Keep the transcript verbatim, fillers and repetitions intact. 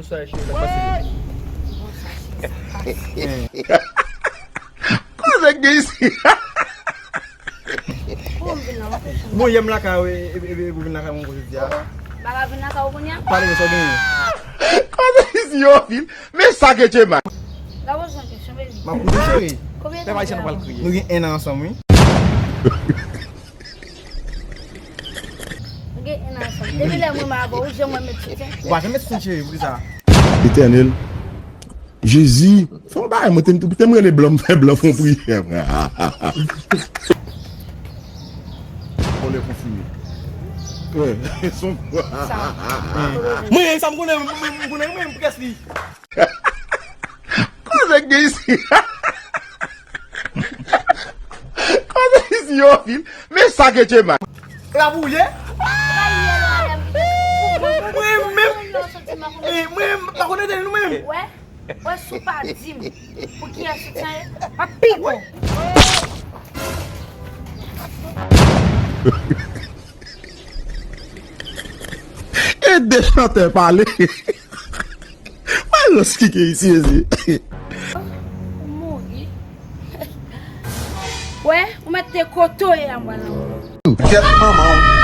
Sa e cheri, sa k pase? Koze k gen isi? Pou m vin la, mwen fè chanm. Bon, yè m lakay ou, e, e, e, e, pou vin lakay mwen koze di a. M pa ka vin lakay ou kounye a? Pale, men sa w genyen? Koze isi yo anpil. Men sa ke Chema. La, w ap jwenn kesyon, baby. M ap koute, cheri. Konbyen tan w gen avè m? Nou gen en an ansanm, wi. Nou gen en an ansanm. Depi lè mwen avè w, wi, jan mwen met soutyen. Ou pa janm met soutyen, cheri, poukisa? Etènèl, Jezi, fè yon bagay, mwen te, te m rele blan, m fè blan fè yon priyè. Vòlè konfime. Wè, son. Mwen, sa m konnen, mwen, mwen, mwen, mwen, mwen, kiyès li? Koze k gen isi? Koze isi yo anpil. Men sa ke Chema. E pa pou ou ye? Mwen menm, e, mwen menm, pa konnen de nou menm. Wè, wè, si w pa di m pou kiyès soutyen ye, m ap pi bon. E de chantè pale. Mwen lòs ki gen isi, ezi. Ou mouri. Wè, ou mèt te kotoye a mwen la. Kèt manman w.